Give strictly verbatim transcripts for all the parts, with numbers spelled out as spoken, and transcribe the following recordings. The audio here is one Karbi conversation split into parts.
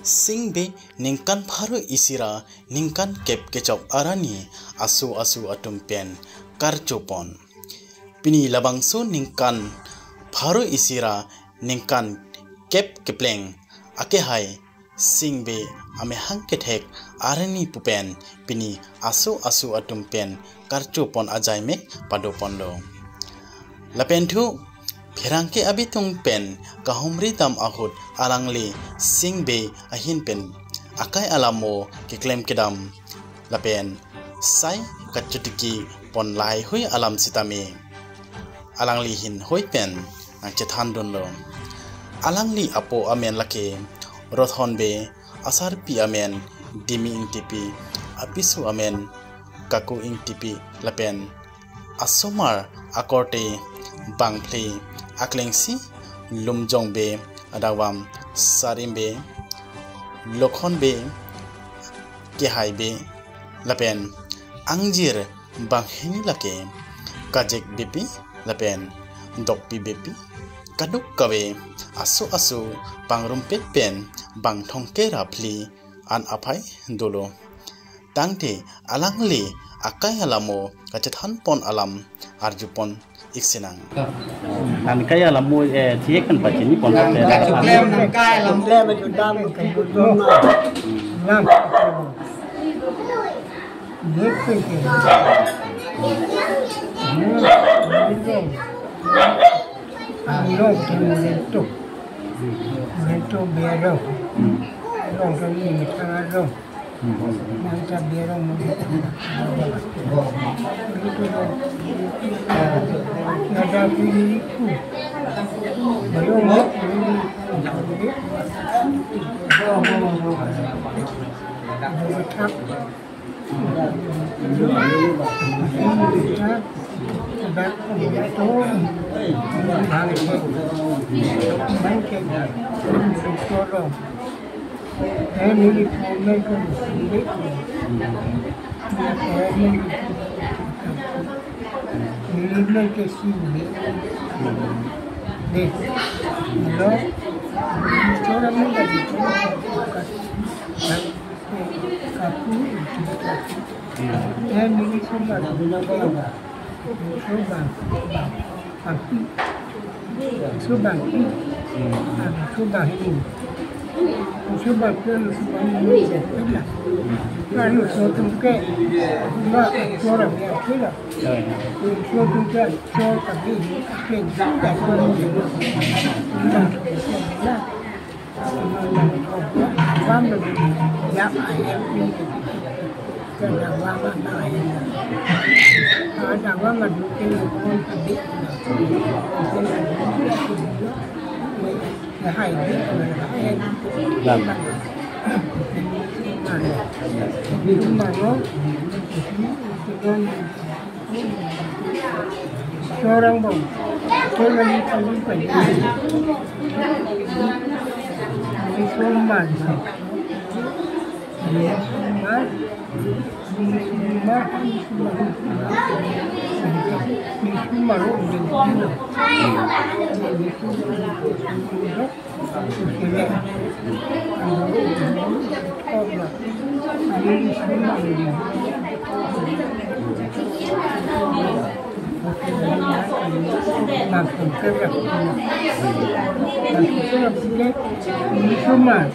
Sing Bey ningkan pharo isi ra ningkan kep kechok arni aso aso atum pen karchopon. Pini labangso ningkan pharo isi ra ningkan kep kepleng akehai Sing Bey amehang kethek arni pu pen pini aso aso atum pen karchopon ajaimek padoponlo. Lapen thu pherangke abitung pen kahumri dam ahut alangli Sing Bey ahin pen akai alamo keklem kedam lapen sai kachotiki pon lahai hui alam sitame alangli hin hui pen nangchethandunlo. Alangli apo amen lake Rothon Bey, asarpi amen Dimi Ingtipi, apiso amen Kaku Ingtipi lapen asomar akorte bangphli, aklengsi Lumjong Bey, adakvam Sarim Bey, Lokhon Bey, Kehai Bey lapen angjir banghini lake Kajek Beypi lapen Dokpi Beypi, kaduk kave aso aso pangrumpet pen bang thomkep ra phli an aphai dolo. Tangte alangli akai alamo kachethanpon alam arjupon iksinang. Nangkai alamo, eh, thiek kan pachinipon. Nangkachoklem, nangkai alamo. Choklem ajo dam ke ajo dam. Dam. Nek pen ke. Along ke mulen tu. Mulen tu biaro. Along ke ni mitang along. Nang ta biaro mo. Nada piliku. Baru mo. Subang ki. Ada subang ini. Subang ke, subang ini. Kalau so tu ke, na orang ya kira. So tu ke, so tapi ke juga orang. Lam. Seorang bom. Saya lagi paling paling. Ini soman. Ini soman. Ini soman. Ini soman. Ini soman.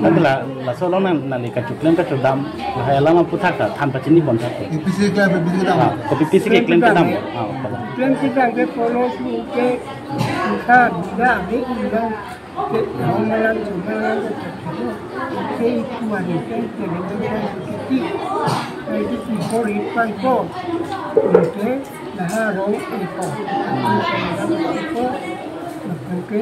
Nang la, laso along nang, nangli kachoklem kachodam, lahai alam aphuthak ta than pachini pon thak. P P C keklem, P P C kedam. Ah, kopi P C keklem kedam. Ah, pala. Klem kedam ke polo su ke, ka da de ilang ke, malam malam ke, ke itu ada ke, ke, ke, ke, ke, Nah, rong iko. Iko. Oke.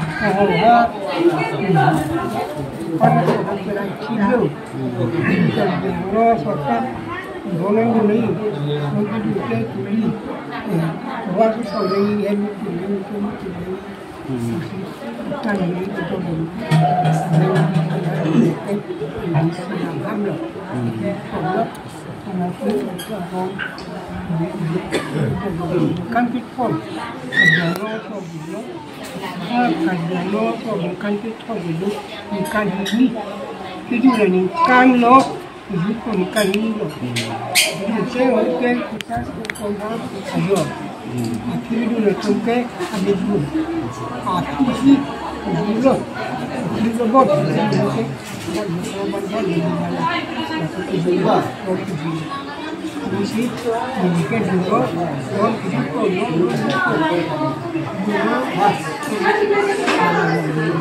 Oho, ha. Pan ko ha pera kilo. Jalo sorkar bonang duni. Mungkin duit tuli. Eh, wa ko sorry, hem tuli, hem tuli. Hmm. Kan ini betul. Kan pitpon. Jalo sorkar. Ah, kan jalo sorkar kan pitpon dulu. Kan ini. Itu dari kan lo. Ibu pun kan ini lo. Ibu saya hotel kita sekolah ayo. Akhirnya dulu sampai habis dulu. Akhirnya dulu lo. Akhirnya lo bot. Ibu bah. Ibu sih. Ibu kan dulu. Bot ibu pun lo.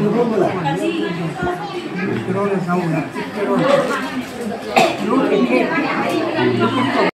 Ibu bola. Ibu pun lo.